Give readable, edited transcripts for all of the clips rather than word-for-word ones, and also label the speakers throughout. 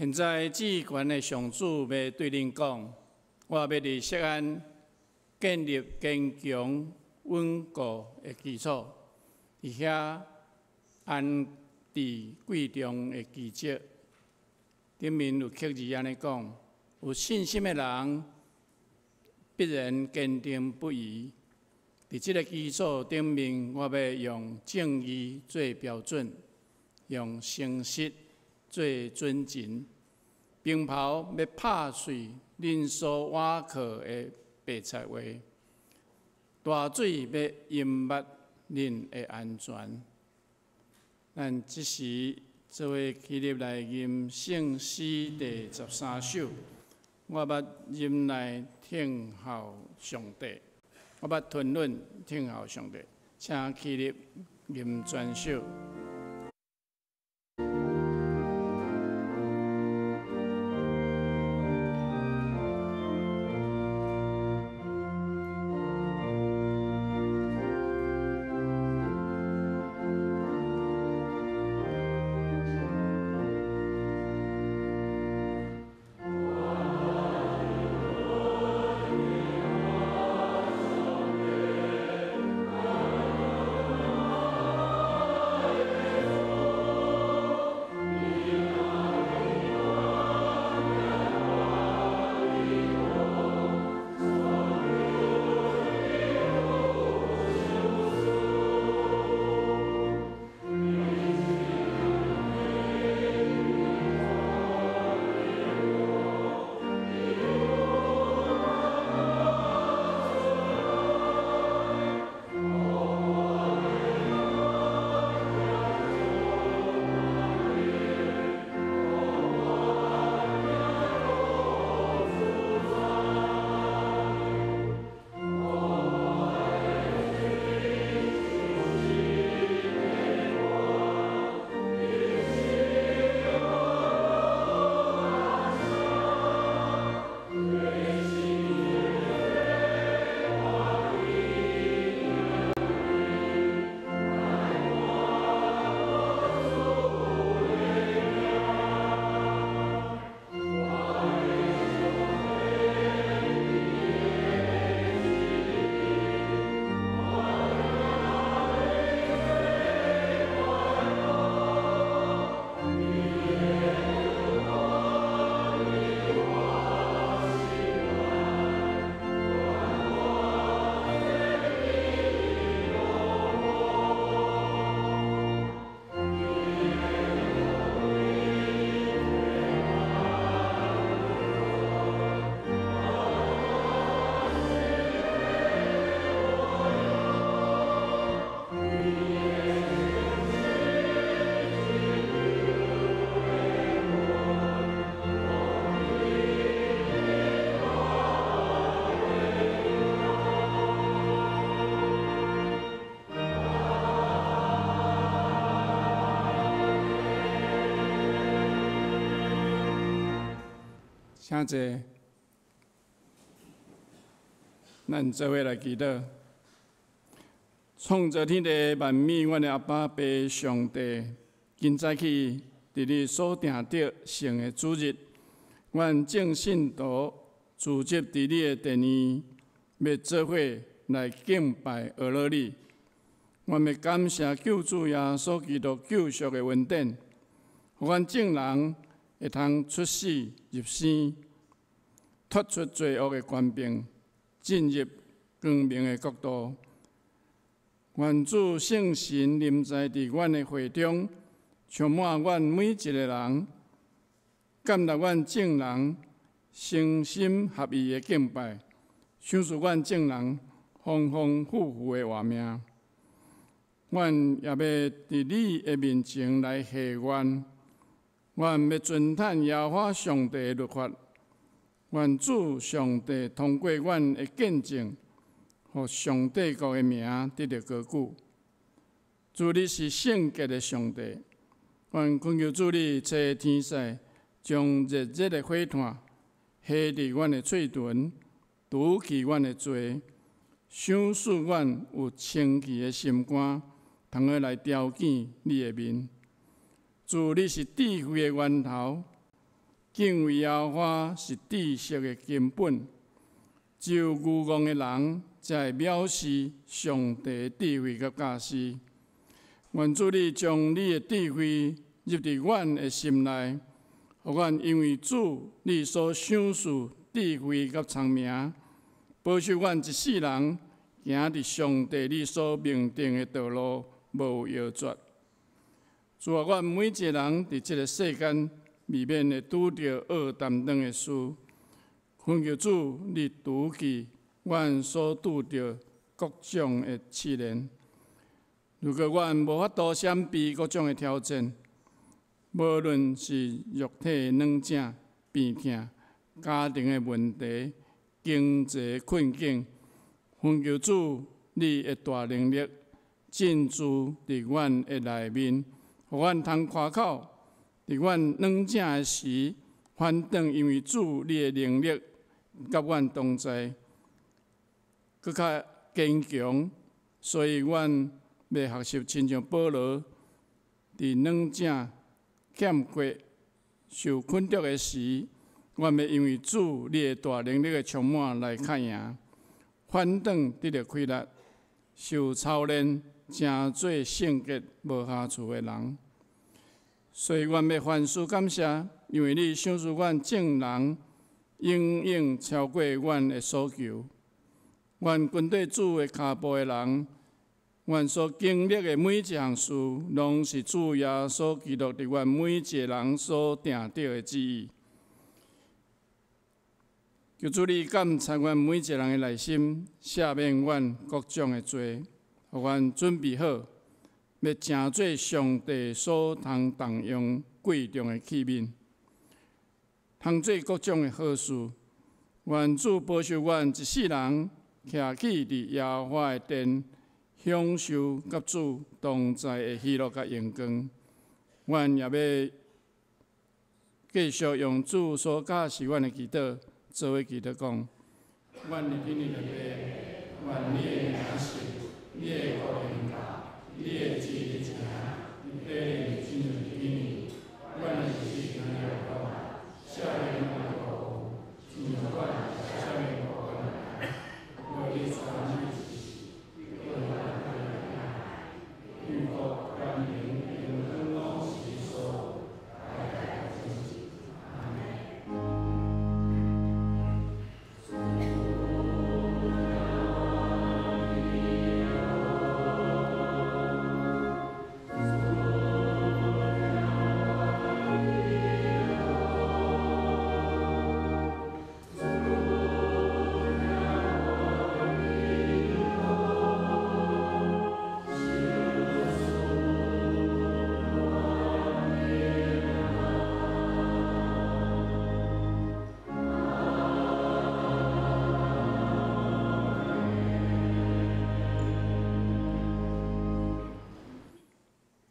Speaker 1: 現在至懸的上主欲對恁講，我欲佇錫安建立堅強穩固的基礎，佇遐安置貴重的奇蹟。頂面有刻字按呢講：有信心的人必然堅定不移。佇這个基礎頂面，我欲用正義做標準，用誠實做準繩。冰雹欲拍碎恁所倚靠的白賊話，大水欲淹沒恁的安全。咱這時做伙起立來吟聖詩第13首。我捌忍耐聽候上帝，我捌吞忍聽候上帝，請起立吟全首。請坐，咱做伙來祈禱。創造天地萬物，阮的阿爸父上帝，今早起佇你所定得聖的主日，阮眾信徒聚集佇你的殿裡，欲做伙來敬拜阿羅你。阮欲感謝救主耶穌基督救贖的恩典，予阮眾人會通出死入生，脫出罪惡的權柄，進入光明的國度。願主聖神臨在佇阮的會中，充滿阮每一个人，建立阮眾人誠心合意的敬拜，賞賜阮眾人豐豐富富的活命。阮也欲佇你的面前來許願，阮欲尊嘆耶和華上帝的律法，願主上帝通過阮的見證，予上帝國的名得著高舉。主，你是聖潔的上帝，阮懇求主你差天使將熱熱的火炭下佇阮的喙唇，除去阮的罪，賞賜阮有清氣的心肝，通好來朝見你的面。主，你是智慧的源頭，敬畏耶和华是知识的根本，只有愚戆的人才会藐视上帝的智慧佮教示。愿主你将你的智慧入伫阮的心内，予阮因为主你所赏赐智慧佮聪明，保守阮一世人行伫上帝你所命定的道路，无摇折。主啊，阮每一个人伫这个世间，未免会拄著恶担当的事。恳求主，你除去阮所拄著各种的试炼。如果阮无法度闪避各种的挑战，无论是肉体的软症、病痛、家庭的问题、经济困境，恳求主，你的大能力进驻伫阮的内面，予阮通夸口。伫阮软症的时，反转因为主你的能力佮阮同在，阁较坚强，所以阮欲学习亲像保罗，伫软症、欠缺、受困著的时，阮欲因为主你的大能力的充满来较赢，反转得著气力，受操练，成做圣洁无瑕疵的人。所以，阮欲凡事感谢，因为你赏赐阮众人远远超过阮的所求。阮跟缀主的跤步的人，阮所经历的每一项事，拢是主耶稣基督伫阮每一个人所定著的旨意。求主你鉴察阮每一个人的内心，赦免阮各种的罪，予阮准备好，欲成做上帝所通动用贵重的器皿，通做各种的好事。愿主保守阮一世人，徛起伫耶和华的殿，享受佮主同在的喜乐佮荣光。阮也欲继续用主所教示阮的祈祷，做伙祈祷讲：阮伫天的父，愿你的名圣，你的国临到，你的旨意行，伫地亲像伫天。阮的日子若有赦免阮的过错，亲像阮赦免过阮的人。无你参与，因国权能荣光拢是你所有，代代永世。阿们。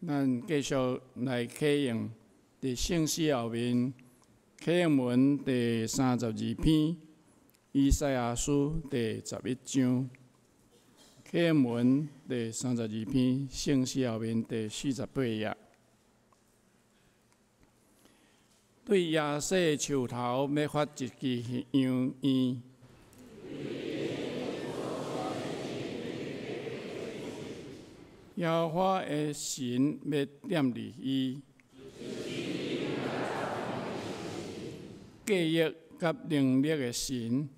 Speaker 1: 咱继续来启用伫圣诗后面，启用文第32篇，以赛亚书第11章。启用文第三十二篇，圣诗后面第48页。对耶西的树头欲发一支香烟。耶和华的神欲踮伫伊，计划佮能力的神，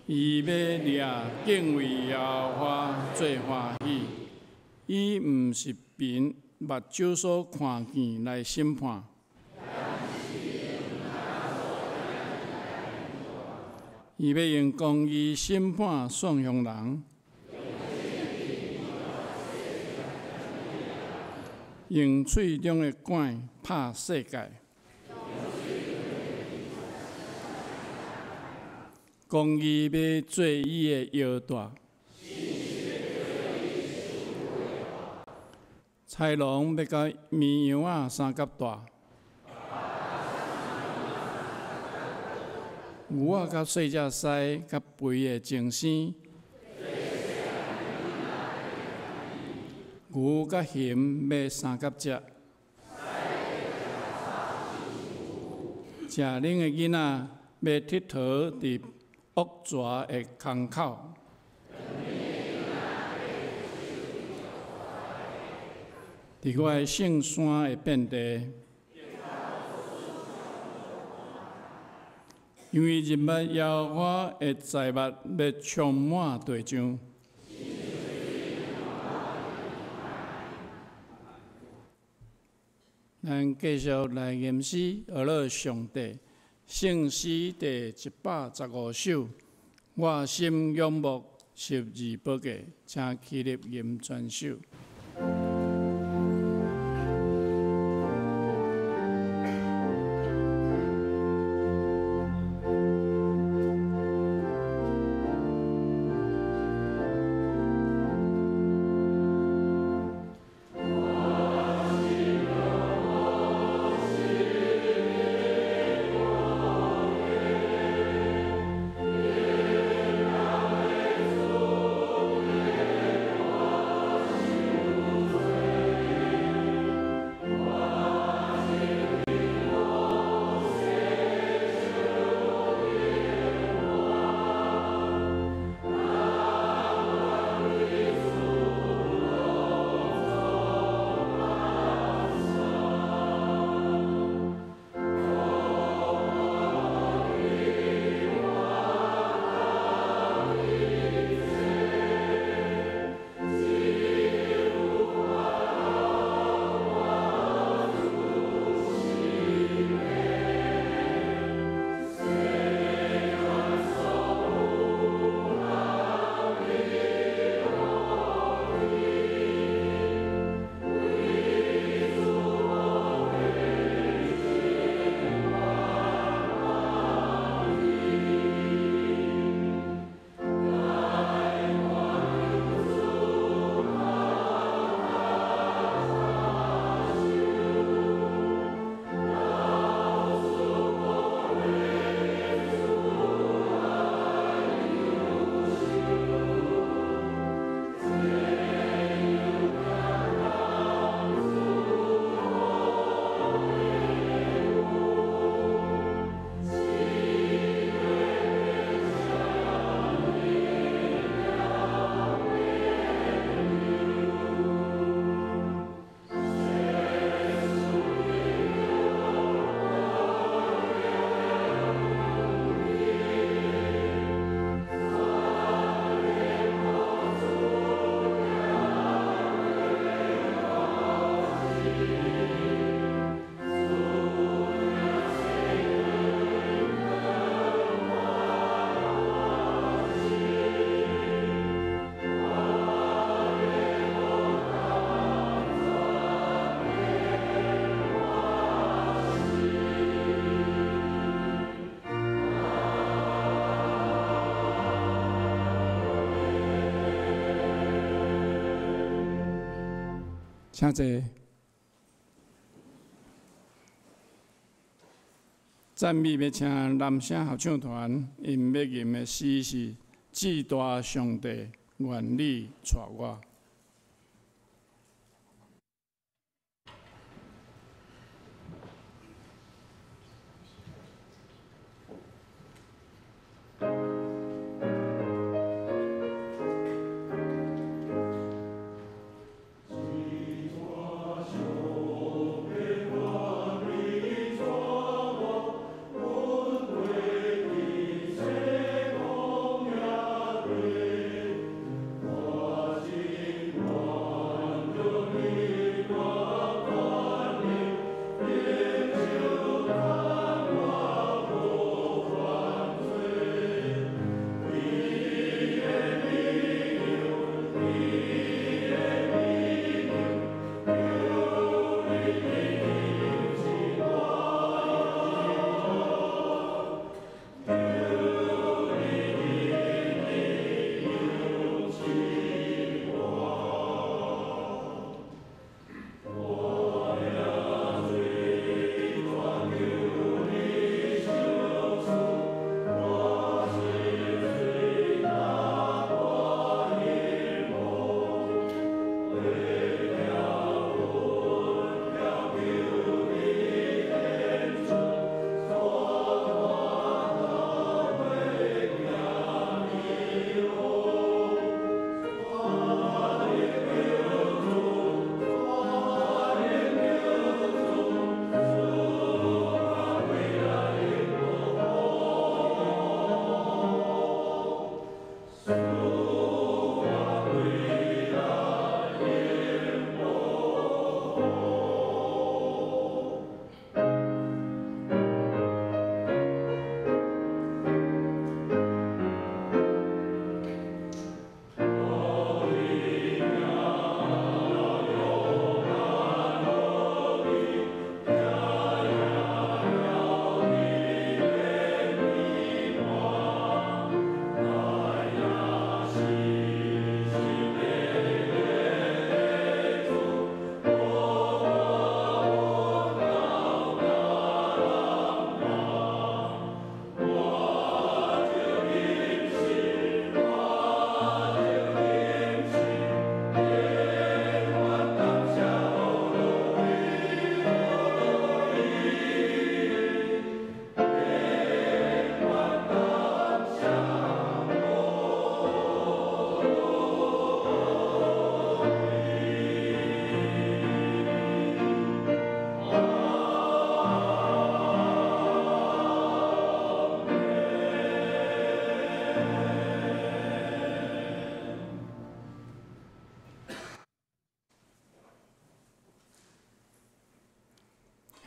Speaker 1: 伊欲掠敬畏耶和华做欢喜，伊毋是凭目睭所看见来审判。伊欲用公义审判散乡人，用喙中的管拍世界，公义欲做伊的腰带，豺狼欲共绵羊仔相佮蹛。牛仔佮细只狮佮肥的精生，牛佮熊欲相佮食。食恁的囡仔欲𨑨迌佇惡蛇的空口。佇我的聖山會遍地，因為日捌耶和華的財物欲充滿地上。咱繼續來吟詩，學樂上帝聖詩第115首，我心仰慕十字寶架，請起立吟全首。請坐。讚美欲請南聲合唱團，𪜶欲吟的詩是《至大上帝，願你帶我》。
Speaker 2: 我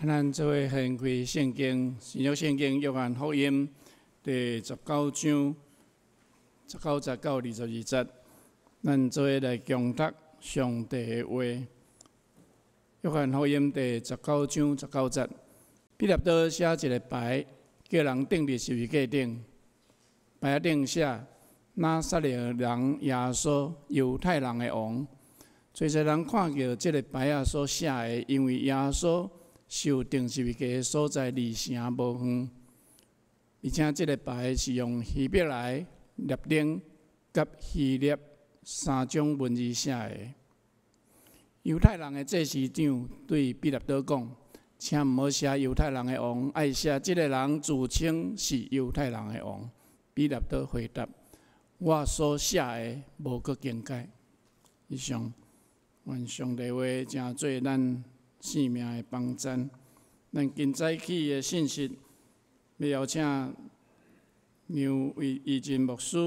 Speaker 1: 咱做伙掀开圣经，新约圣经约翰福音第十九章十九节到22节，咱做伙来共读上帝的话。约翰福音第十九章十九节，彼拉多写一个牌，叫人钉伫十字架顶。牌仔顶写：拿撒勒人耶稣，犹太人的王。侪侪人看著这个牌仔所写的，因为耶稣受钉十字架的所在离城无远，而且这个牌是用希伯来、拉丁佮希腊三种文字写的。犹太人的祭司长对彼拉多讲：“请毋好写犹太人的王，爱写这个人自称是犹太人的王。”彼拉多回答：“我所写的无阁更改。”以上，愿上帝话成做咱生命的帮助。咱今早起的信息，欲邀请杨义进牧师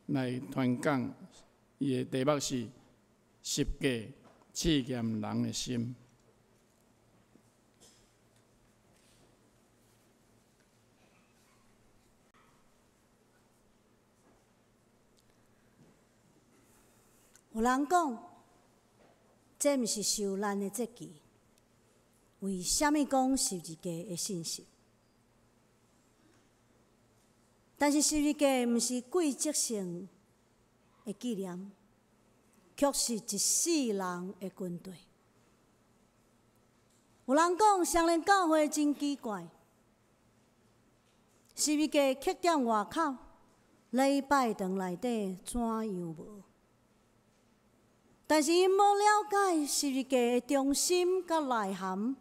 Speaker 1: 来传讲，伊的题目是“十架试验人的心”。
Speaker 2: 有人讲，这毋是受难的节期。为啥物讲十字架的信息？但是十字架毋是季节性的纪念，却是一世人的军队。有人讲，双连教会真奇怪，十字架刻踮外口，礼拜堂内底怎样无？但是𪜶无了解十字架的中心佮内涵。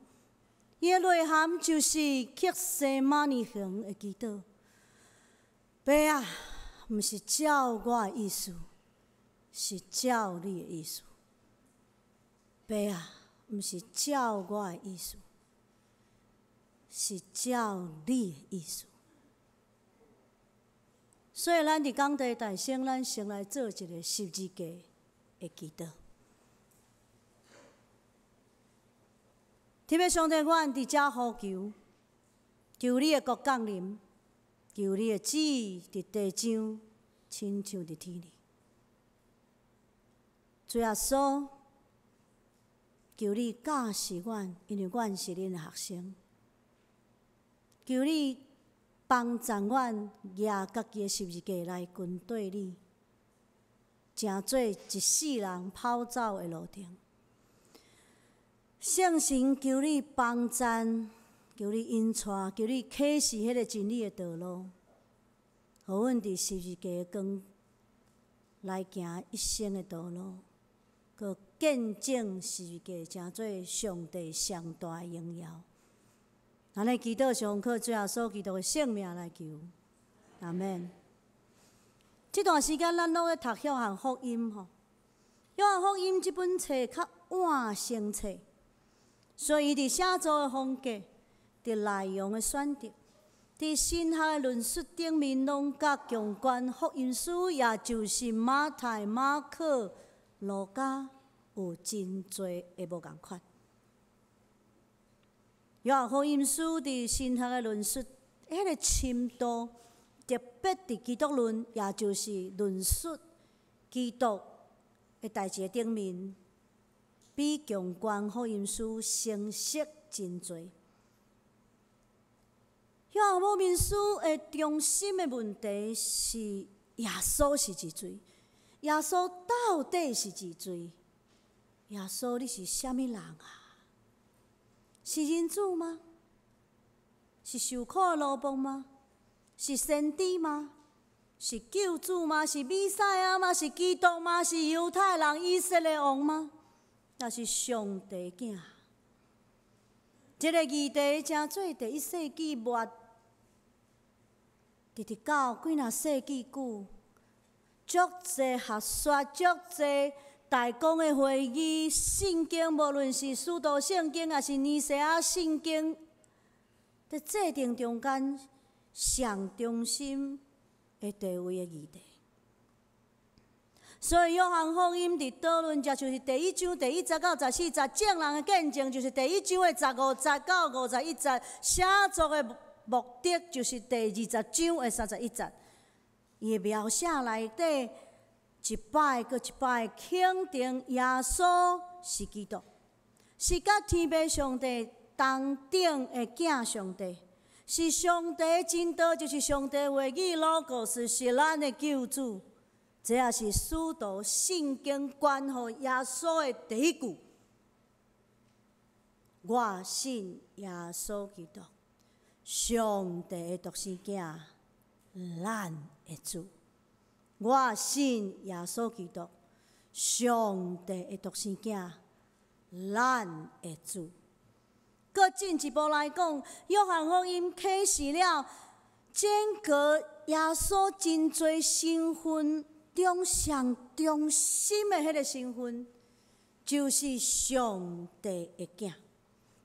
Speaker 2: 伊的内涵就是客西马尼园的祈祷。爸啊，毋是照我的意思，是照你的意思。爸啊，毋是照我的意思，是照你的意思。所以，咱伫讲台大声，咱先来做一个十字架的祈祷。天父上帝，阮伫遮呼求，求你的国降临，求你的旨意伫地上，亲像伫天里。主耶稣，求你教示阮，因为阮是恁的学生。求你帮助阮，举家己的十字架来跟缀你，成做一世人跑走的路程。圣神，求你帮助，求你引带，求你启示彼个真理的道路，予阮伫十字架的光来行一生的道路，阁见证十字架成做上帝上大的荣耀。按呢祈祷是奉靠主耶稣基督的圣名来求，阿们。这段时间咱拢咧读约翰福音吼，约翰福音这本册较晚成册。所以，伊伫写作的风格、伫内容的选择、伫神学的论述顶面，拢佮强关福音书，也就是马太、马可、路加有真济的无仝款。约翰福音书伫神学的论述，彼个深度，特别伫基督论，也就是论述基督的代志的顶面，比强关福音书成熟真济。约翰福音书的中心的问题是：耶稣是一谁？耶稣到底是一谁？耶稣，你是啥物人啊？是人子吗？是受苦的奴仆吗？是先知吗？是救主吗？是弥赛亚吗？是基督吗？是犹太人以色列王吗？抑是上帝囝？这个议题成做第一世纪末，直直到几若世纪久，足济学说、足济大公的会议、圣经，无论是使徒圣经，抑是尼西亚圣经，伫制定中间上中心的地位的议题。所以約翰福音佇討論者就是第一章第一節到十四節，眾人的見證就是第一章的十五節到五十一節，寫作的目的就是第二十章的三十一節。伊的描寫內底一擺閣一擺肯定耶穌是基督，是佮天父上帝同等的囝上帝，是上帝的真道，就是上帝話語，Logos 是咱的救主。這也是使徒信經關乎耶穌的第一句：我信耶穌基督，上帝的獨生囝，咱的主。我信耶穌基督，上帝的獨生囝，咱的主。閣進一步來講，約翰福音啟示了整個耶穌真濟身份中上中心的彼个身份，就是上帝的囝。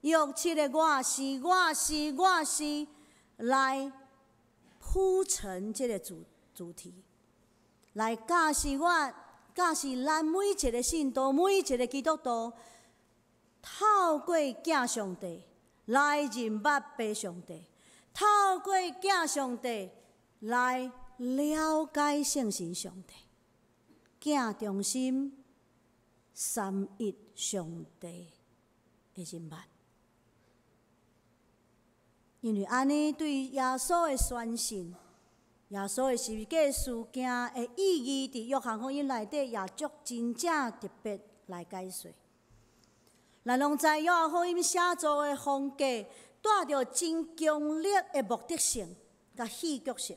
Speaker 2: 用七个我是我是我是來鋪陳這个主題，來教示我，教示咱每一个信徒，每一个基督徒，透過囝上帝來認捌父上帝，透過囝上帝來了解聖神上帝，囝中心三一上帝的人物。因為按呢，對耶穌的宣信，耶穌的十字架事件的意義，佇約翰福音內底也足真正特別來解說。咱攏知約翰福音寫作的風格，帶著真強烈的目的性佮戲劇性。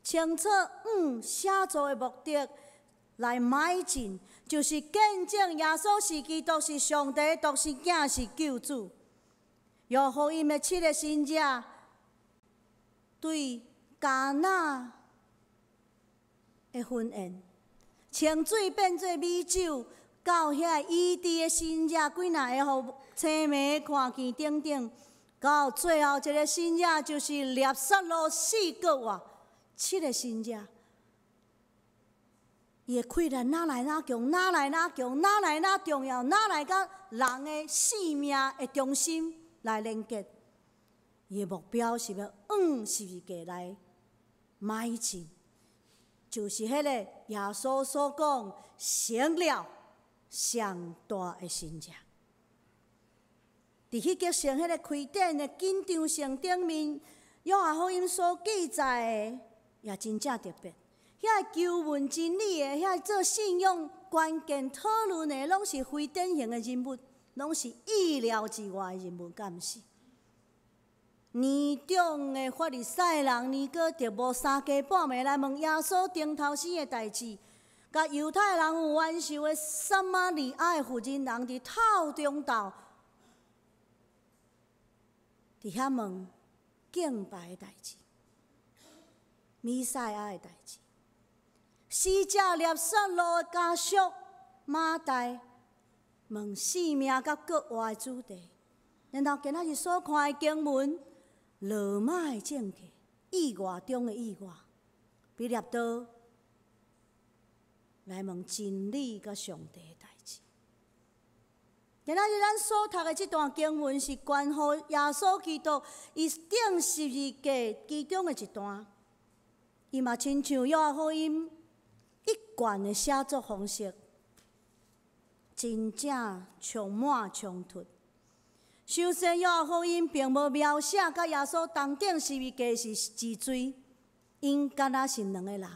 Speaker 2: 清楚，寫作的目的來邁進，就是見證耶穌是基督，是上帝的獨生囝，是救主。約翰福音的七个神跡，對迦拿的婚宴，清水變做美酒，到遐醫治的神跡，幾若个予青盲看見等等，到最後一个神跡就是拉撒路死閣活，七个神跡，伊的氣力哪來哪強，哪來哪強，哪來哪重要，哪來佮人的性命的中心來連結。伊的目標是欲往十字架來邁進，就是彼個耶穌所講成了上大的神跡。佇戲劇性彼個開展的緊張性頂面，約翰福音所記載的也真正特別。遐個求問真理的，遐個做信仰關鍵討論的，攏是非典型的人物，攏是意料之外的人物，敢毋是？年長的法利賽人尼哥底母三更半暝來問耶穌頂頭生的代誌，佮猶太人有冤仇的撒瑪利亞的婦人人佇透中晝，佇遐問敬拜的代誌、彌賽亞的代誌。死者拉撒路的家屬馬大問性命佮復活的主題，然後今仔日所看的經文，羅馬的政客，意外中的意外，彼立多來問真理佮上帝的代誌。今仔日咱所讀的這段經文是關乎耶穌基督伊釘十字架其中的一段，伊嘛親像約翰福音一貫的寫作方式，真正充滿衝突。首先，約翰福音並無描寫佮耶穌同釘十字架是之罪，𪜶敢若是兩個人，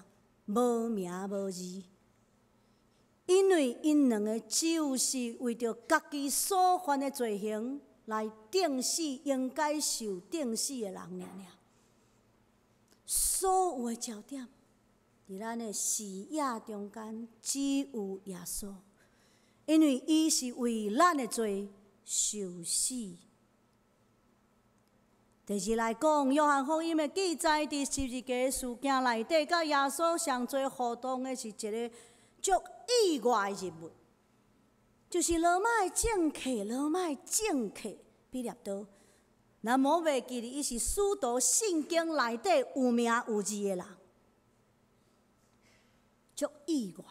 Speaker 2: 無名無字。因為𪜶兩个就是為著家己所犯的罪行來釘死應該受釘死的人爾爾。所有的焦點，佇咱的視野中間，只有耶穌，因為伊是為咱的罪受死。第二來講，約翰福音的記載，佇十字架事件內底，佮耶穌上濟互動的是一个足意外的人物，就是羅馬的政客，羅馬的政客彼立多。咱莫袂記得，伊是使徒信經內底有名有字的人。足意外。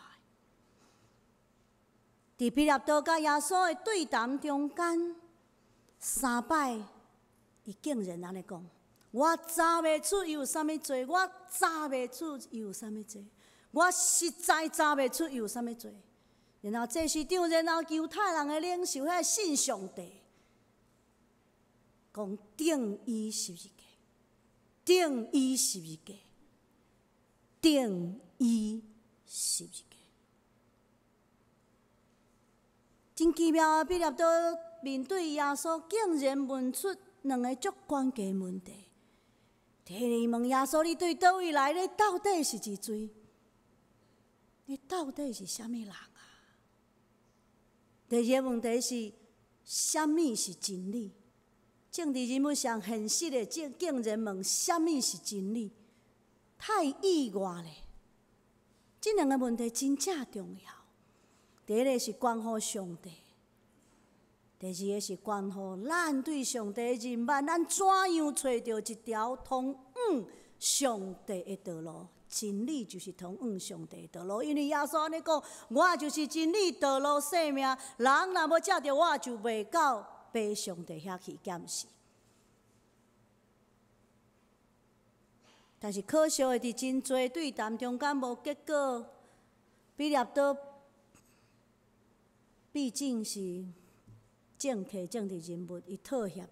Speaker 2: 佇彼拉多佮耶穌的對談中間，三擺，伊竟然按呢講：我查袂出伊有啥物罪，我查袂出伊有啥物罪，我實在查袂出伊有啥物罪。然後祭司長，然後猶太人的領袖，彼个信上帝，講釘伊十字架，釘伊十字架，釘伊十字架。真奇妙啊！彼拉多面對耶穌，竟然問出兩个足關鍵問題。第一問耶穌：你對佗位來？你到底是一罪？你到底是啥物人啊？第二个問題是：啥物是真理？政治人物上現實的，竟然問啥物是真理？太意外咧！這兩个問題真正重要。第一个是關乎上帝，第二个是關乎咱對上帝的認捌，咱怎樣揣著一條通往上帝的道路？真理就是通往上帝的道路，因為耶穌按呢講，我就是真理、道路、生命。人若無藉著我，就袂到父上帝遐去檢視。但是可惜的，佇真濟對談中間無結果，彼拉多畢竟是政客、政治人物，伊妥協了。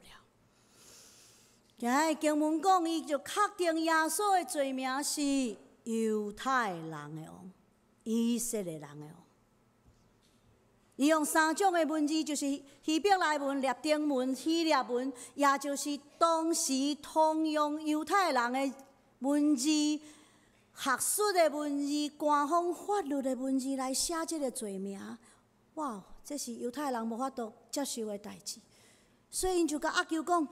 Speaker 2: 今日經文講，伊就確定耶穌的罪名是猶太人的王，以色列人的王。伊用三種的文字，就是希伯來文、拉丁文、希臘文，也就是當時通用猶太人的文字、學術的文字、官方法律的文字來寫這个罪名。哇！這是猶太人無法度接受的代誌，所以𪜶就共要求講：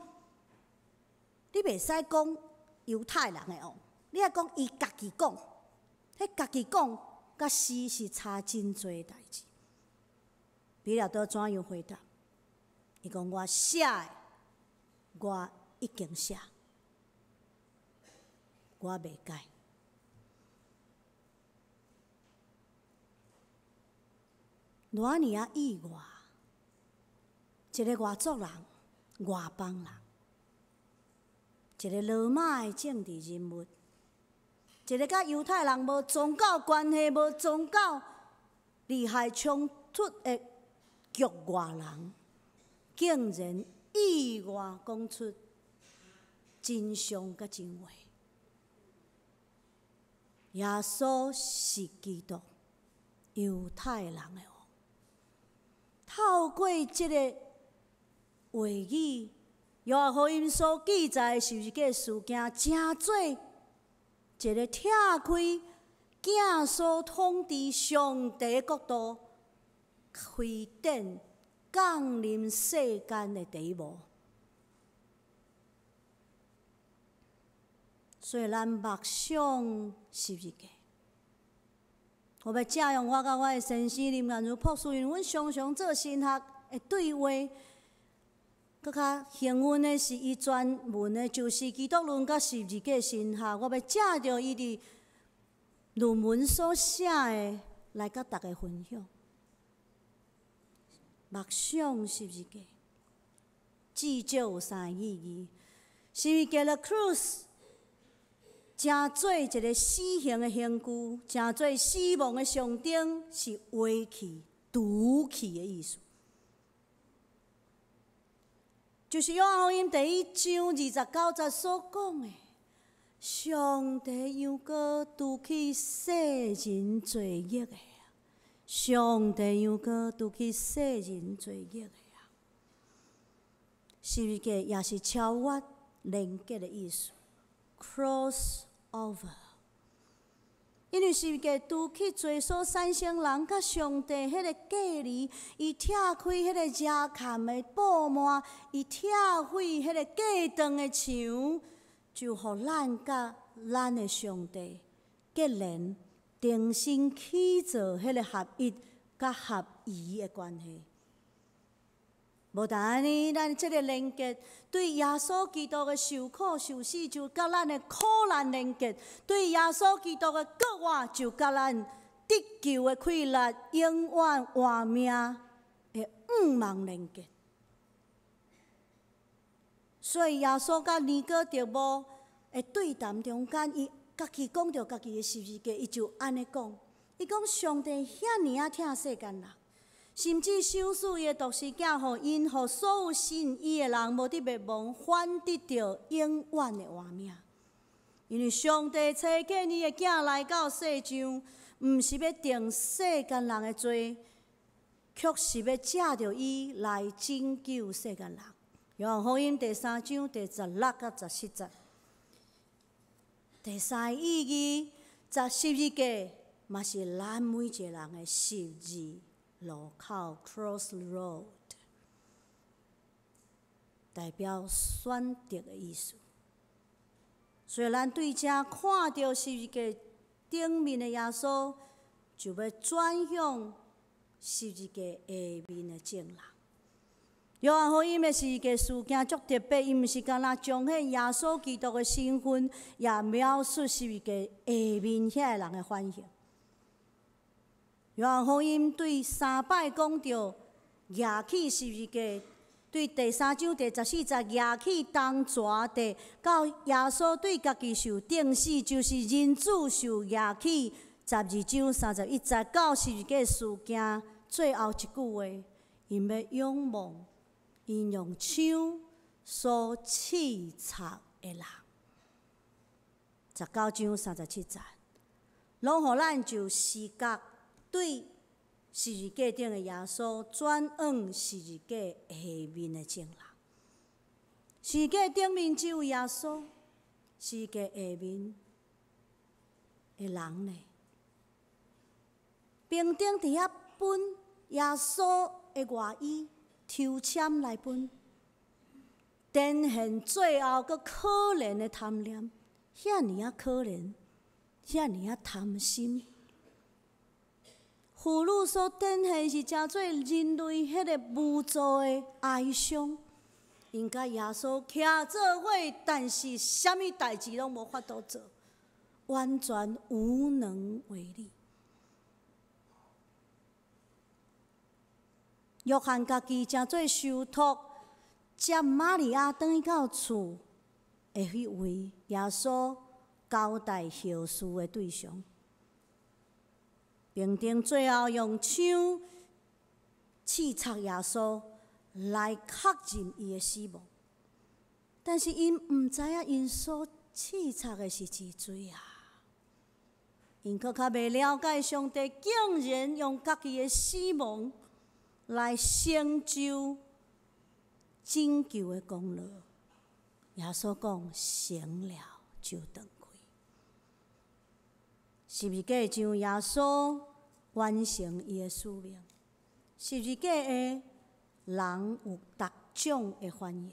Speaker 2: 你袂使講猶太人的王，你愛講伊家己講。彼家己講，佮是是差真濟代誌。彼拉多怎樣回答？伊講：我寫的，我已經寫，我袂改。偌爾仔意外，一个外族人、外邦人，一个羅馬的政治人物，一个佮猶太人無宗教關係、無宗教利害衝突的局外人，竟然意外講出真相佮真話。耶穌是基督，猶太人的王。透過這个話語，約翰福音所記載的十字架事件，成做一个拆開囝所統治上帝國度非典降臨世間的第一步。所以咱默想十字架。我欲借用我佮我的先生林彥如博士，因為阮常常做神學的對話，閣較幸運的是，伊專門的就是基督論佮十字架神學。我欲借著伊佇論文所寫的來佮大家分享。默想十字架，至少有三個意義。十字架 The Cross 成做一个死刑的刑具，成做死亡的象徵，是遺棄、除去的意思。就是約翰福音第一章29節所講的，上帝又閣除去世人罪孽的，上帝又閣除去世人罪孽的。十字架也是超越連結的意思。Cross over，因為十字架除去罪所產生人佮上帝彼个隔離，伊拆開彼个遮蓋的布幔，伊拆毀彼个隔斷的牆，就予咱佮咱的上帝結連，重新起造彼个合一佮合宜的關係。無但按呢，咱這个連結對耶穌基督的受苦受死，就佮咱的苦難連結；對耶穌基督的復活，就佮咱得救的氣力，永遠活命的向望連結。所以耶穌佮尼哥底母的對談中間，伊家己講著家己的十字架，伊就按呢講：伊講上帝遐爾仔疼世間人，甚至賞賜伊的獨生囝，予𪜶，予所有信伊的人，無得滅亡，反得著永遠的活命。因為上帝差遣伊的囝來到世上，毋是欲定世間人的罪，卻是欲藉著伊來拯救世間人。約翰福音第三章第16佮17節。第三個意義，十十字架嘛是咱每一個人的十字路口（crossroad），代表選擇的意思。所以咱對這看著十字架頂面的耶穌，就欲轉向十字架下面的眾人。約翰福音的十字架事件足特別，伊毋是干焦彰顯耶穌基督的身份，也描述十字架下面遐個人的反應。約翰福音對三擺講著舉起十字架，對第三章第14節舉起銅鍬地，到耶穌對家己受釘死，就是人子受舉起12章31節到十字架事件最後一句話，𪜶欲仰望𪜶用槍所刺插的人，19章37節，攏予咱就視覺對十字架頂的耶穌轉往十字架下面的眾人。十字架頂面只有耶穌，十字架下面的人呢？兵丁佇遐分耶穌的外衣，抽籤來分，展現最後閣可憐的貪念，遐爾仔可憐，遐爾仔貪心。婦女所展現是成做人類彼个無助的哀傷，𪜶佮耶穌徛做伙，但是啥物代誌攏無法度做，完全無能為力。約翰家己成做受託接瑪利亞轉去到厝的彼位耶穌交代後事的對象，兵丁最後用槍刺插耶穌來確認伊的死亡，但是𪜶毋知影𪜶所刺插的是一罪啊！𪜶閣較袂了解上帝竟然用家己的死亡來成就拯救的功勞。耶穌講成了就斷氣。十字架上耶穌完成伊的使命。十字架的人有逐種的反應。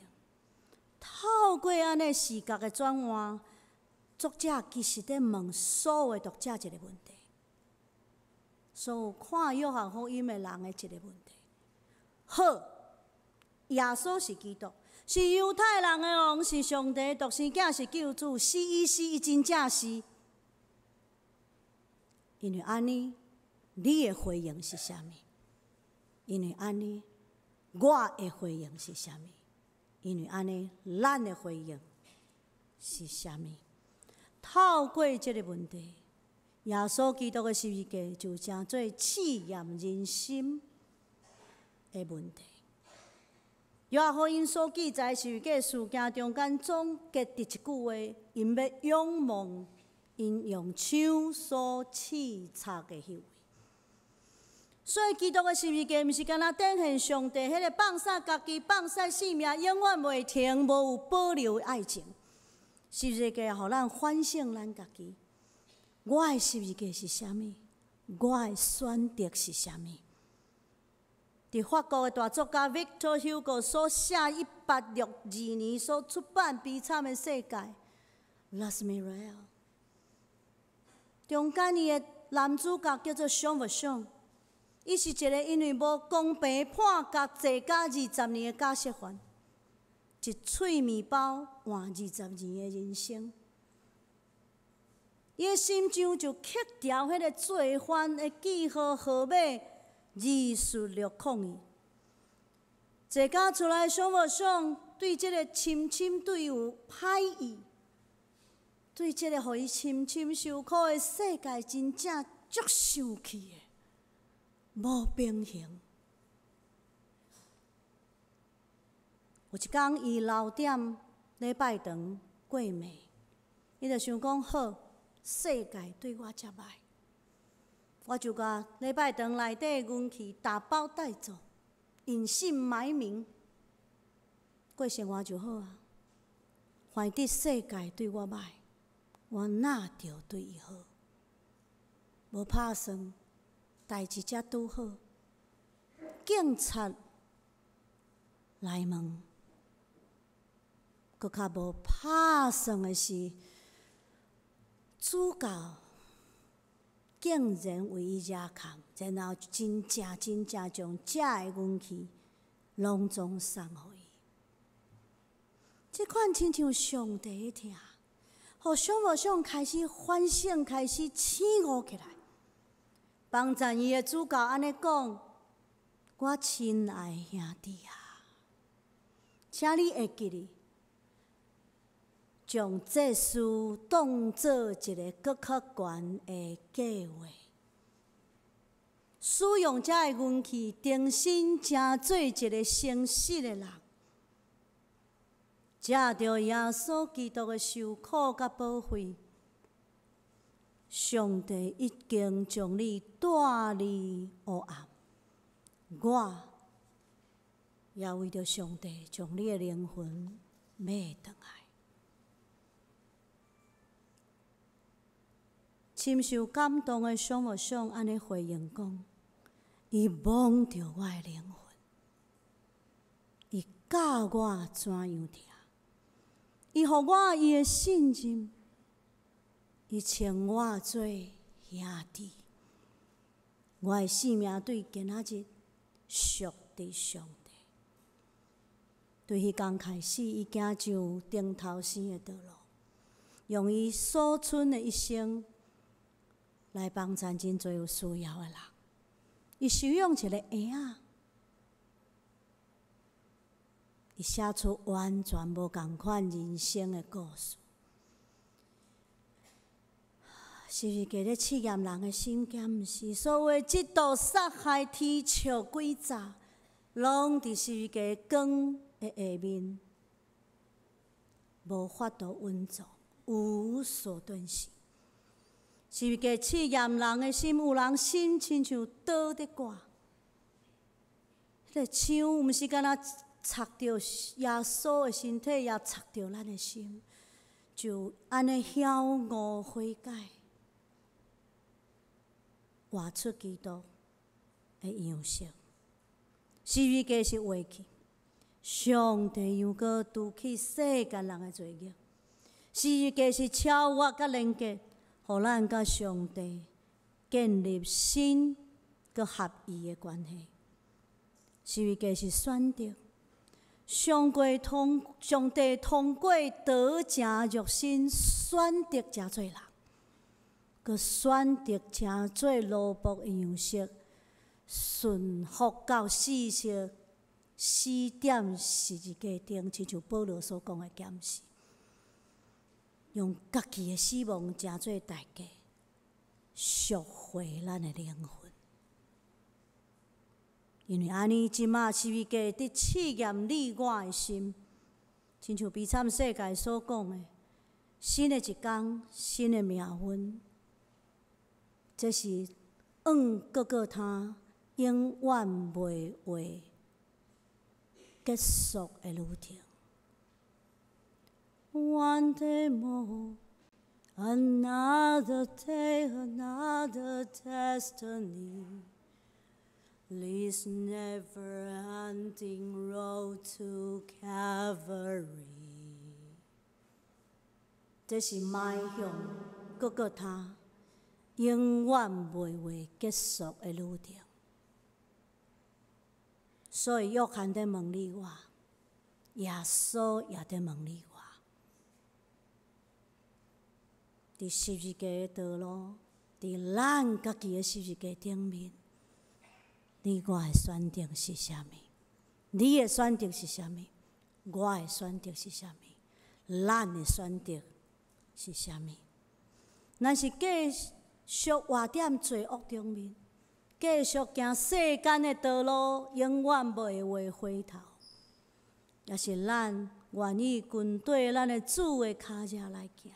Speaker 2: 透過按呢視覺的轉換，作者其實佇問所有的讀者一個問題，所有看約翰福音的人的一個問題。好，耶穌是基督，是猶太人的王，是上帝獨生囝，是救主，是伊是伊真正是。因為按呢，你的回應是啥物？因為按呢，我的回應是啥物？因為按呢，咱的回應是啥物？透過這个問題，耶穌基督的十字架就成做試驗人心的問題。約翰福音所記載十字架事件中間總結佇一句話：𪜶欲仰望𪜶用槍所刺插的彼位。所以基督的十字架毋是干焦展現上帝彼个放捨家己、放捨性命、永遠袂停、無有保留的愛情。十字架予咱反省咱家己：我的十字架是啥物？我的選擇是啥物？佇法國的大作家 Victor Hugo 所寫1862年所出版《悲慘的世界》（Les Misérables），中間伊的男主角叫做尚弗尚，伊是一个因為無公平判監坐監二十年的假釋犯，一喙麵包換二十年的人生。伊的心上就刻牢彼个罪犯的記號號碼24601。坐監出來，想無想對這个深深對有歹意，對這个予伊深深受苦的世界，真正足生氣的，無平衡。有一工，伊留踮禮拜堂過暝，伊就想講好，世界對我遮歹，我就共禮拜堂內底銀器打包帶走，隱姓埋名過生活就好啊。反正世界對我歹，我哪著對伊好？無拍算，代誌才拄好。警察來問，閣較無拍算的是，主教竟然為伊惹崁，然後真正真正將遮的銀器攏總送予伊。這款親像上帝的疼，予想無想開始反省，開始醒悟起來。幫贊伊的主教按呢講：我親愛兄弟啊，請你會記得，將這事當做一个閣較懸的計劃，使用這个銀器，重新成做一个誠實的人，藉著耶穌基督的受苦佮寶血，上帝已經將你帶離黑暗。我也為著上帝將你的靈魂買轉來。深受感動的想無想按呢回應講：伊摸著我的靈魂，伊教我怎樣疼，伊予我伊的信任，伊稱我做兄弟。我的性命對今仔日屬佇上帝。對彼工開始，伊行上頂頭生的道路，用伊所剩的一生來幫贊真濟有需要的人。伊收養一個嬰仔，伊寫出完全無仝款人生的故事。是毋是加咧試驗人的心？敢毋是？所有嫉妒、殺害、啼笑、詭詐，攏佇十字架光的下面，無法度隱藏，無所遁形。十字架試驗人的心，有人心親像刀佇割，彼个槍毋是干焦插著耶穌的身體，也插著咱的心，就按呢曉悟悔改，活出基督的樣式。十字架是話去，上帝又閣除去世間人的罪孽。十字架是超越佮連結，予咱佮上帝建立新閣合意的關係。十字架是選擇，上帝通過道成肉身選擇成做人，閣選擇成做奴僕的樣式，順服到死，死佇十字架頂，親像保羅所講的檢視，用家己的死亡成做代價，贖回咱的靈魂。因為按呢，這馬十字架佇試驗你我的心，親像悲慘世界所講的，新的一工，新的命運，這是往各各他永遠袂會結束的旅程。One day more, another day, another destiny. This never-ending road to Calvary。這是邁向各各他永遠袂會結束的旅程。所以約翰佇問你我，耶穌也佇問你我，佇十字架的道路，佇咱家己的十字架頂面，你我的選擇是啥物？你的選擇是啥物？我的選擇是啥物？咱的選擇是啥物？咱是繼續活佇罪惡中面，繼續行世間的道路，永遠袂會回頭，抑是咱願意跟綴咱的主的跤跡來行，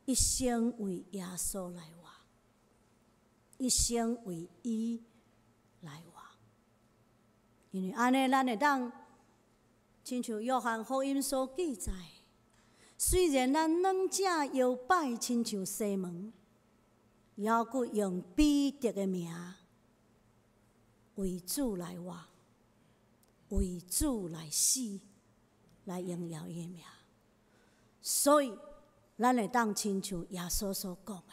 Speaker 2: 一生為耶穌來活，一生為伊來活。因為按呢，咱會當親像約翰福音所記載，雖然咱兩者搖擺，親像西門，猶閣用彼得的名為主來活，為主來死，來榮耀伊的名。所以，咱會當親像耶穌所講的：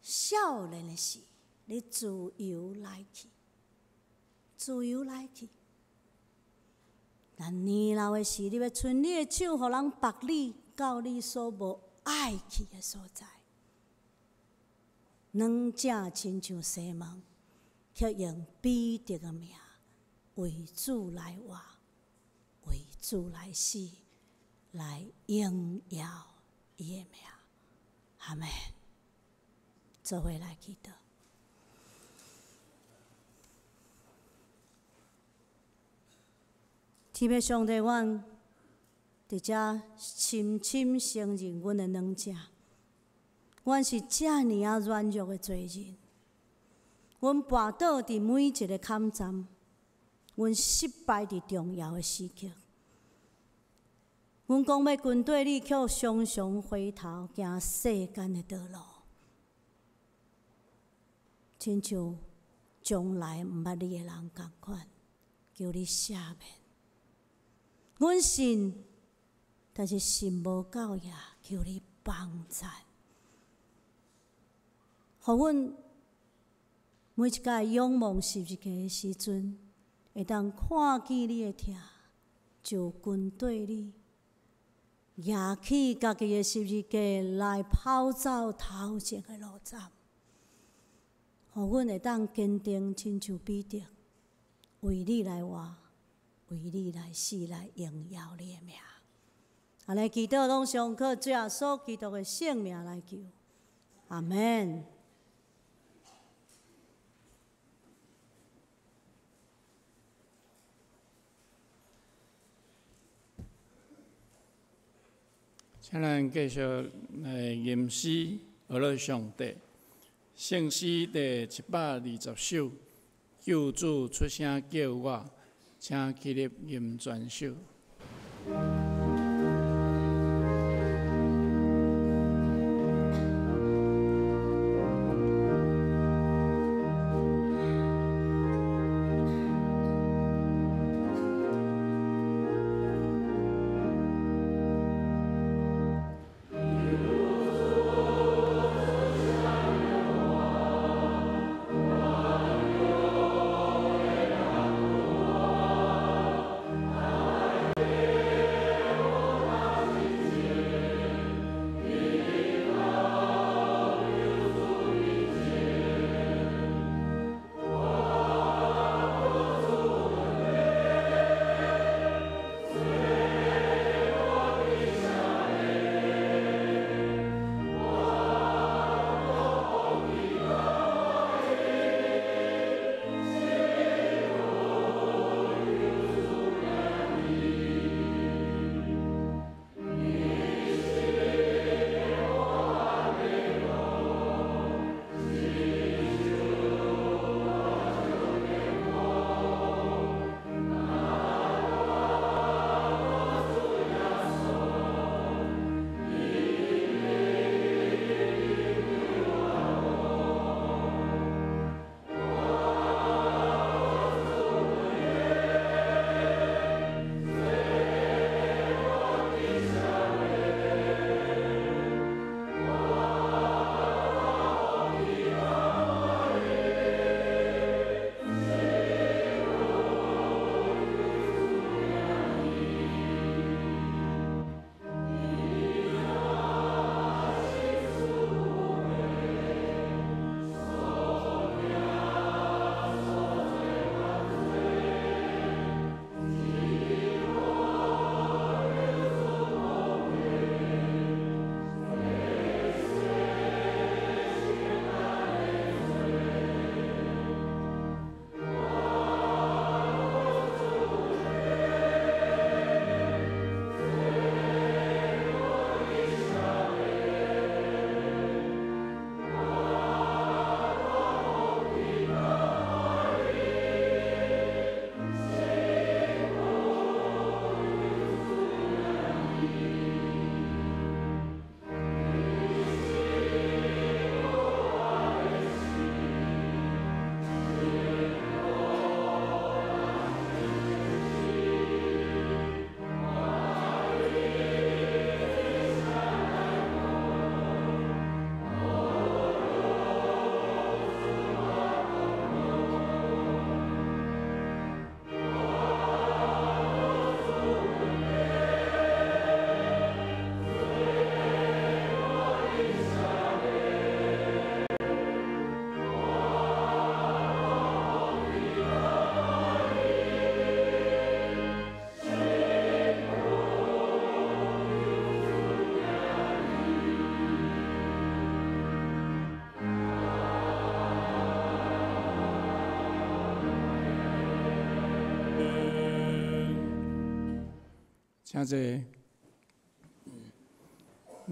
Speaker 2: 少年的時，你自由來去，自由來去。但年老的時，你欲伸你的手，予人縛你到你所無愛去的所在。兩者親像西門，卻用彼得的名為主來活，為主來死，來榮耀伊的名。阿們，做伙來祈禱。天父上帝，阮佇遮深深承認阮的軟弱，阮是遮爾仔軟弱的罪人，阮跋倒佇每一个坎站，阮失敗佇重要的時刻，阮講欲跟綴你，卻常常回頭行世間的道路，親像從來毋捌你的人仝款，求你赦免。阮信，但是信無夠呀，求你幫贊，予阮每一擺仰望十字架的時陣，會當看見你的疼，就跟綴你，舉起家己的十字架來跑走頭前的路站，予阮會當堅定，親像彼得，為你來活，為你來死，來榮耀你的名。按呢祈禱攏上靠主耶穌基督的聖名來求，阿們。
Speaker 1: 請咱繼續來吟詩，學樂上帝。聖詩第720首，救主出聲叫我。請起立吟全首。
Speaker 3: 我。
Speaker 1: 請坐。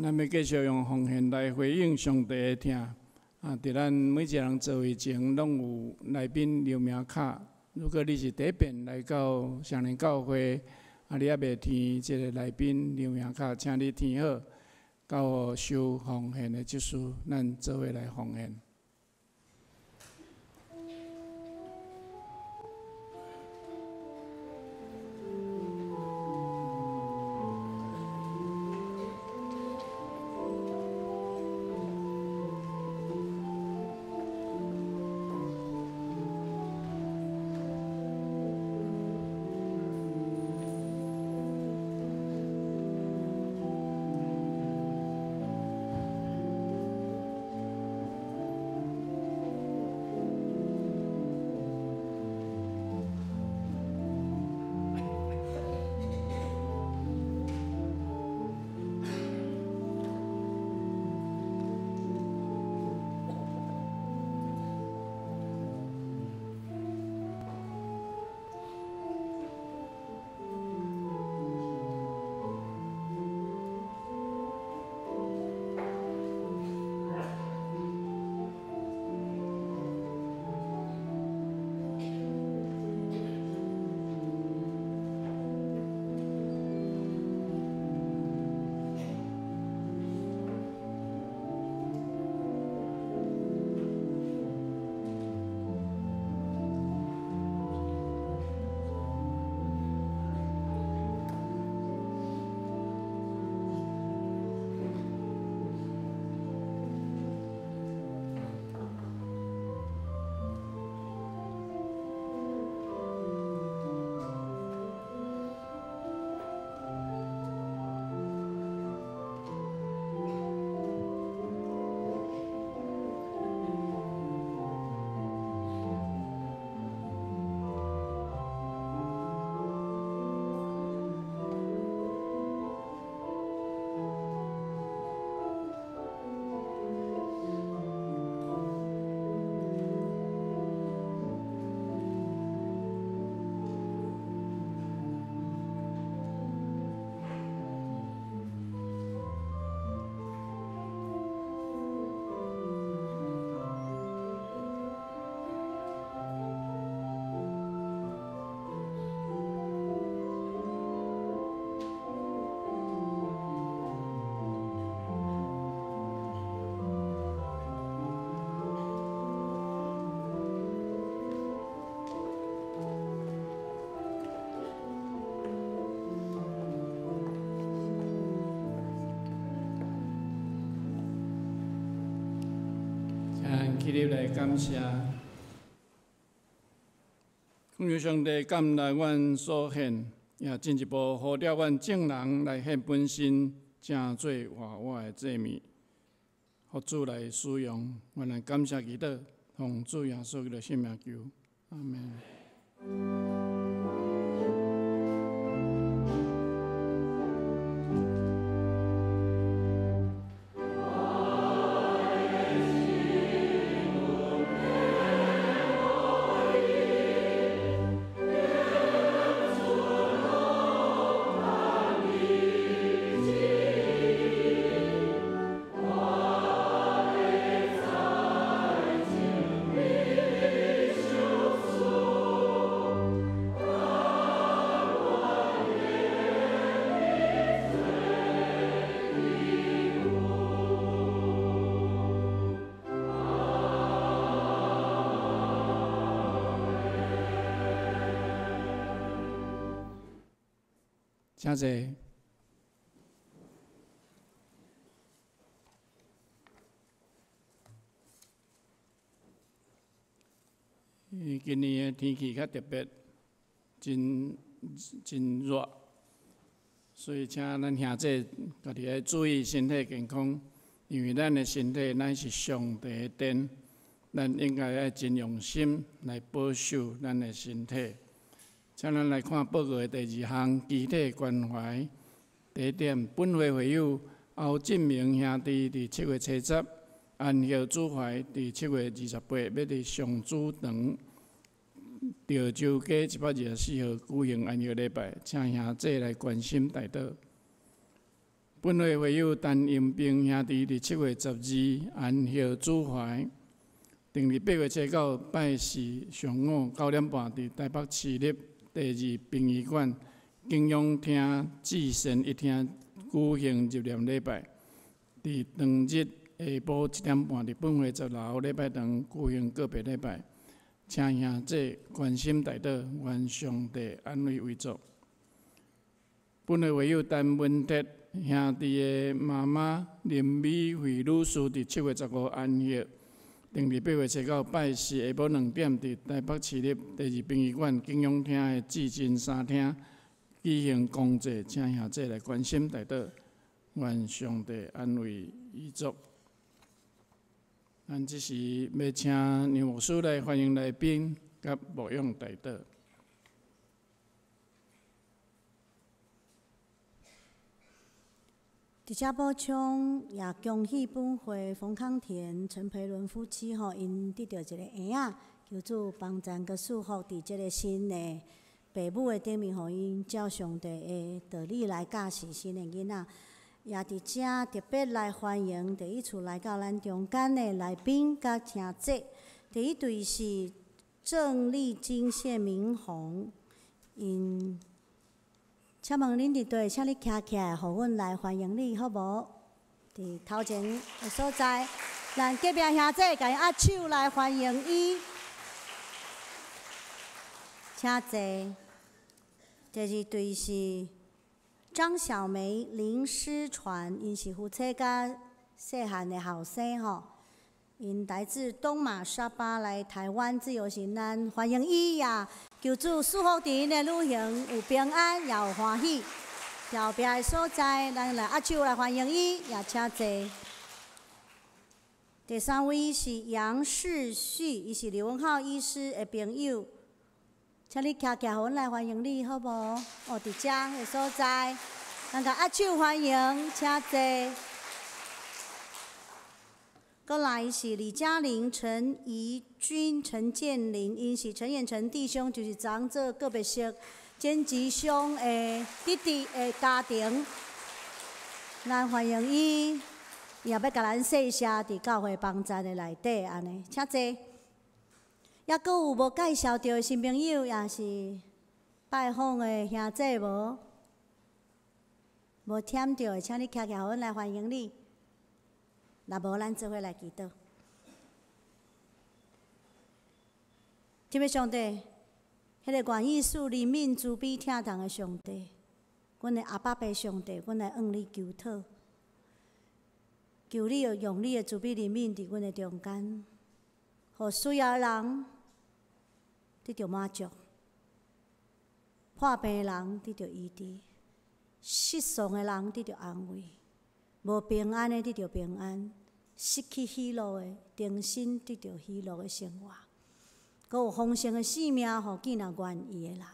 Speaker 1: 咱欲繼續用奉獻來回應上帝的疼。啊，佇咱每一個人座位前，攏有來賓留名卡。如果你是第一遍來到雙連教會，啊，你猶未填這个來賓留名卡，請你填好，交予收奉獻的執事，咱做伙來奉獻。起立來感謝，感謝上帝感納阮所獻，也進一步呼召阮眾人來獻本身，成做活活的祭物，予主來使用。阮來感謝祈禱，奉主耶穌基督聖名求，阿們。請坐。今年的天氣較特別，真真熱，所以請咱兄弟家己愛注意身體健康，因為咱的身體乃是上帝的殿，咱應該愛真用心來保守咱的身體。請咱來看報告的第二項，肢體關懷。第一點，本會會友歐進明兄弟佇7月70，安孝主懷佇7月28，欲佇上主堂潮州街124号举行安息礼拜，请兄弟来关心代祷。本会会友陈英兵兄弟伫7月12安息主怀，定伫8月7拜四上午9点半伫台北市立第二殡仪馆景仰厅至善一厅举行入殓礼拜。伫当日下晡1点半伫本会10楼礼拜堂举行告别礼拜，请兄弟关心代祷，愿上帝安慰遗族。本会会友陈文哲兄弟的妈妈林美惠女士伫7月15安息，定伫8月7拜四下晡2点伫台北市立第二殡仪馆景仰厅的至真三厅举行公祭，请兄弟来关心代祷，愿上帝安慰遗族。咱这时欲请杨牧师来欢迎来宾，佮牧养代祷。
Speaker 2: 伫遮补充，也恭喜本会冯康田、陈培伦夫妻吼，𪜶得著一个婴仔，求主帮赞佮赐福伫这个新的爸母的顶面，予𪜶照上帝的道理来教示新的囡仔。也伫遮特别来欢迎第一次来到咱中间的来宾佮听者。第一对是郑丽金、谢明宏，𪜶。请问恁伫佗，请你徛起来，予阮来欢迎你，好无？伫头前的所在，咱隔壁兄弟共伊握手来欢迎伊。请坐。第二对是张小梅、林诗传，𪜶是夫妻佮细汉的后生吼。𪜶来自东马沙巴来台湾自由行，咱欢迎伊也求主赐福伫𪜶的旅行有平安，也有欢喜。后壁的所在，咱来握手来欢迎伊，也请坐。第三位是杨世旭，伊是刘文浩医师的朋友，请你徛起来，予阮来欢迎你，好无？哦，伫遮的所在，咱共握手欢迎，请坐。阁来是李嘉玲、陈怡君、陈建林，𪜶是陈彦成弟兄，就是昨昏做告别式剪辑兄的弟弟的家庭。咱欢迎伊，伊也欲共咱谢谢伫教会帮赞的内底按呢，请坐。犹阁有无介绍著的新朋友，也是拜访的兄弟无？无添著的，请你徛起来，予阮来欢迎你。若无，咱做伙来祈祷。这位上帝，彼个愿意赐怜悯、慈悲、疼痛的上帝，阮的阿爸父上帝，阮来向你求讨，求你用你的慈悲怜悯伫阮的中间，予需要的人得著满足，破病的人得著医治，失丧的人得著安慰，无平安的得著平安，失去喜乐的重新得著喜乐的生活，阁有丰盛的生命，予见若愿意的人，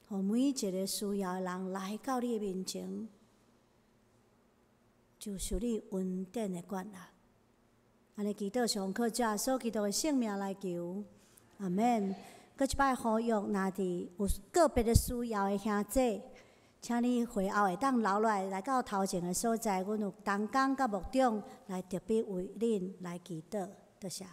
Speaker 2: 予每一个需要的人来到你的面前，就受你恩典的管辖。按呢祈祷，上靠主耶稣基督的圣名来求，阿们。阁一摆呼吁，若伫有个别的需要的兄弟，请你会后会当留落来，来到头前的所在，阮有同工佮牧长来特别为恁来祈祷，多谢。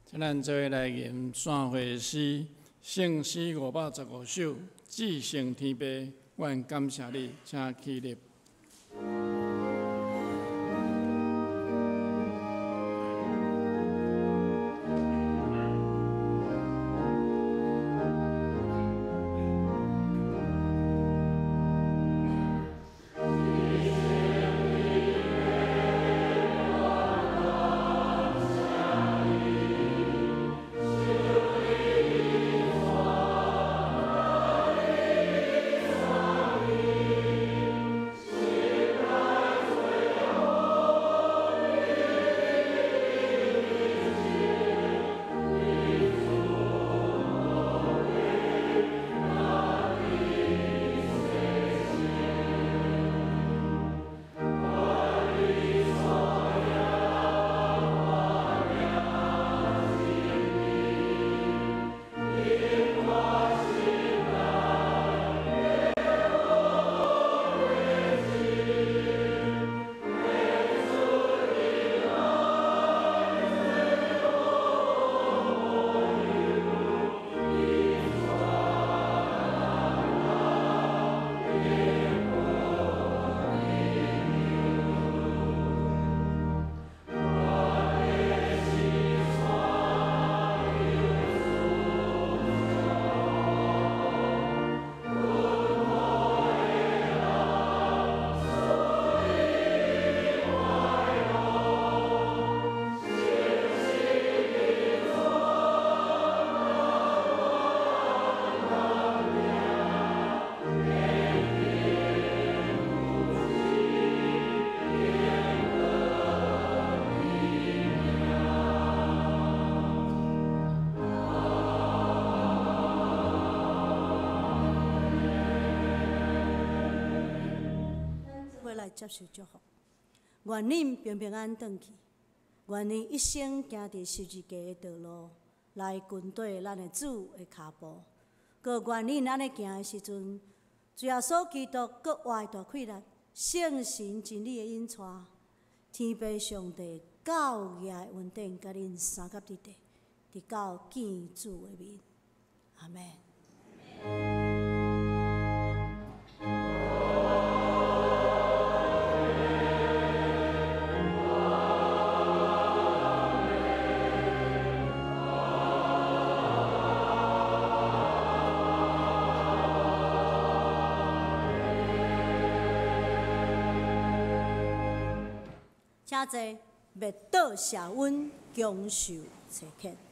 Speaker 1: 请咱做伙来吟散会诗，圣诗515首，至圣天父，阮感谢你，请起立。
Speaker 2: 接受祝福。願恁平平安安轉去，願恁一生行佇十字架的道路，來跟綴咱的主的跤步。閣願恁按呢行的時陣，主耶穌基督國外大氣力，聖神真理的引帶，天父上帝教義的恩典，佮恁相佮佇地，直到見主的面。阿們。請坐，默禱謝恩，享受差遣。